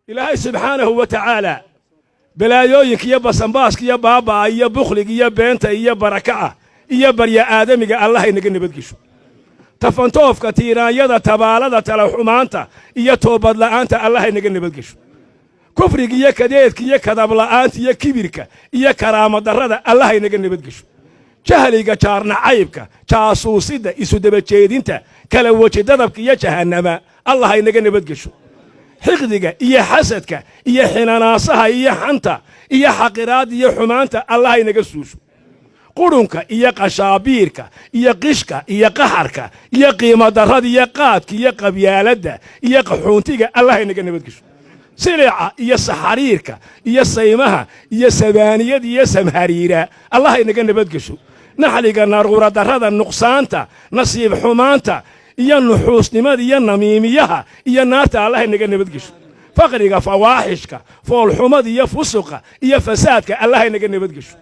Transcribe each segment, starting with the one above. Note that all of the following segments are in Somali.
Ilaahay subxaanahu wa tacaala balaayooyinka iyo basanbaaska iyo baaba'a iyo bukhliga iyo beenta iyo barakaca iyo barya aadamiga Allah inaga nabadgesho. Tafantoofka, tiiraanyada, tabaalada, talaxumaanta iyo toobadla'aanta Allah inaga nabadgesho. Kufriga iyo kadeedka iyo kadabla'aanta iyo kibirka iyo karaamadarrada Allah inaga nabadgesho. Jahliga, jaarnacaybka, jaasuusidda, isu dabajeedinta, kala weji dadabka iyo jahannama Allah inaga nabadgesho. Xiqdiga iyo xasadka iyo xinanaasaha iyo xanta iyo xaqiraadda iyo xumaanta Allah inaga suusho. Qurunka iyo qashaabiirka iyo qishka iyo qaxarka iyo qiimo darrada iyo qaadka iyo qabyaaladda iyo qaxuuntiga Allah inaga nabadgesho. Silica iyo saxariirka iyo saymaha iyo sabaaniyada iyo samhariira Allah inaga nabadgesho. Naxliga, naruuradarrada, nuqsaanta, nasiib xumaanta iyo nuxuusnimada iyo namiimiyaha iyo naarta Allah inaga nabadgesho. Faqriga, fawaaxishka, foolxumada iyo fusuqa iyo fasaadka Allah inaga nabadgesho.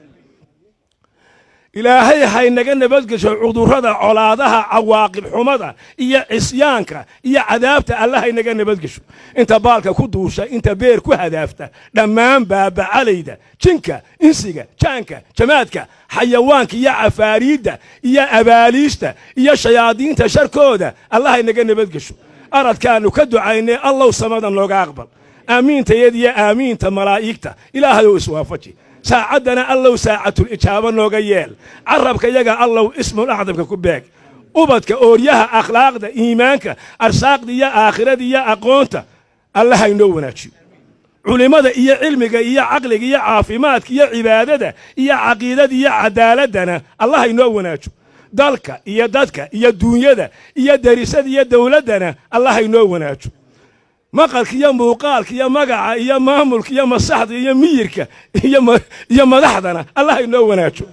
Ilaahay haynaga nabadgesho cudurrada, colaadaha, cawaaqib xumada iyo cisyaanka iyo cadaabta Allah haynaga nabadgesho. Inta baalka ku duusha, inta beer ku hadaafta, dhammaan baabacalayda, jinka, insiga, jaanka, jamaadka, xayawaanka iyo cafaariidda iyo abaaliista iyo shayaadiinta sharkooda Allah haynaga nabadgesho. Aradkaannu ka ducaynay, Allow samada nooga aqbal. Aamiintayad iyo aamiinta malaa'igta Ilaahayow iswaafaji. Saacaddana Allow saacatul ijaabo nooga yeel. Carabka yaga Allow ismul acdamka ku beeg. Ubadka, ooryaha, akhlaaqda, iimaanka, arsaaqda iyo aakhirada iyo aqoonta Allah haynoo wanaajiyo. Culimmada iyo cilmiga iyo caqliga iyo caafimaadka iyo cibaadada iyo caqiidada iyo cadaaladdana Allah haynoo wanaajo. Dalka iyo dadka iyo duunyada iyo derisada iyo dowladdana Allah haynoo wanaajo. Maqalka iyo muuqaalka iyo magaca iyo maamulka iyo masaxda iyo miyirka iyo madaxdana Allah inoo wanaajo.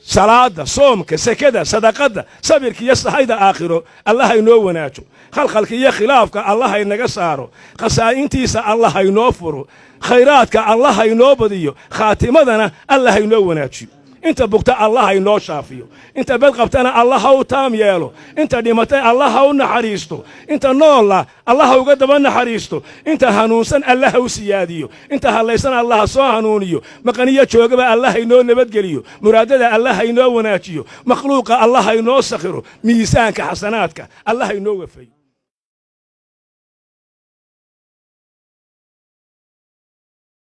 Salaada, soomka, sekada, sadaqadda, sabirka iyo sahayda aakhiro Allah inoo wanaajo. Khalkhalka iyo khilaafka Allah inaga saaro. Khasaa'intiisa Allah haynoo furo. Khayraadka Allah haynoo badiyo. Khaatimadana Allah haynoo wanaajiyo. Inta bugta Allah haynoo shaafiyo. Inta bed qabtana Allah ha u taam yeelo. Inta dhimatay Allah ha u naxariisto. Inta noolla Allah ha uga daba naxariisto. Inta hanuunsan Allah ha u siyaadiyo. Inta hadlaysan Allah ha soo hanuuniyo. Maqaniyo joogaba Allah haynoo nabadgeliyo. Muraadada Allah haynoo wanaajiyo. Makhluuqa Allah haynoo sakhiro. Miisaanka xasanaadka Allah haynoo wafayo.